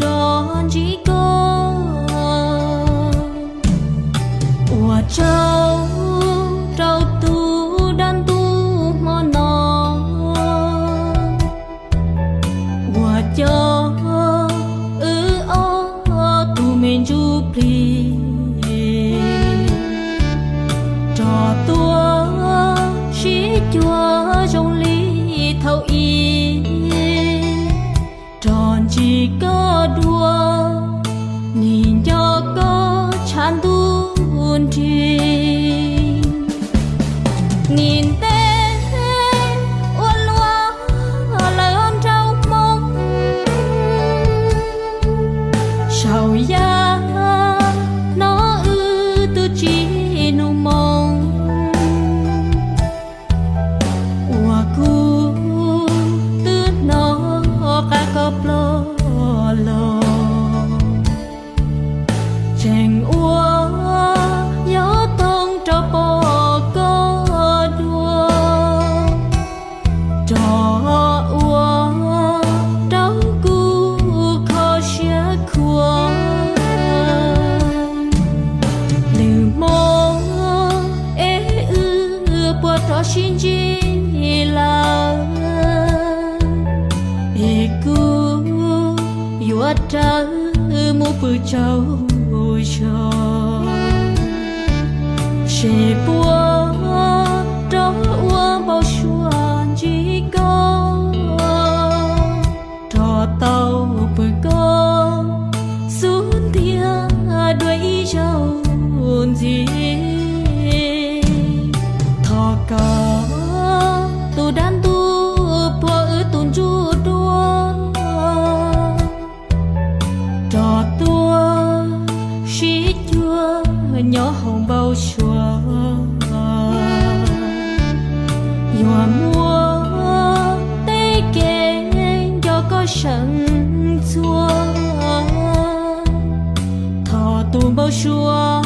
rov ntsib koj. Ua tsaug rau tus dab ntuj hmo no uas coj wb ob tug me ntsuj plig rov tuaj sib cuag zoo li thaum ub. Rov ntsib koj dua, nim nco koj tshav ntuj nrig. Nim ntev ua luaj lawm nraum hmoo, saum yaj no wb twb tsis hnov moo. Uas kuv twb hnov qab koj ploj los, tseem ua yog toog rov pom koj dua, rov ua rau kuv kho siab khuav. Lwm hmo es wb puas rov sib ntsib lawm, es kuv yuav rawm mus pw tsaug zog, ces puas rov ua npau suav ntsib koj, rov tau pw koj xub ntiag dua ib zaug ntxiv. Thov koj tus dab ntuj puag wb tus ntsuj duab, rov tuaj sib cuag nyob hauv npau suav, yuav muaj tej kev nco koj seem txhua. Thov tus npau suav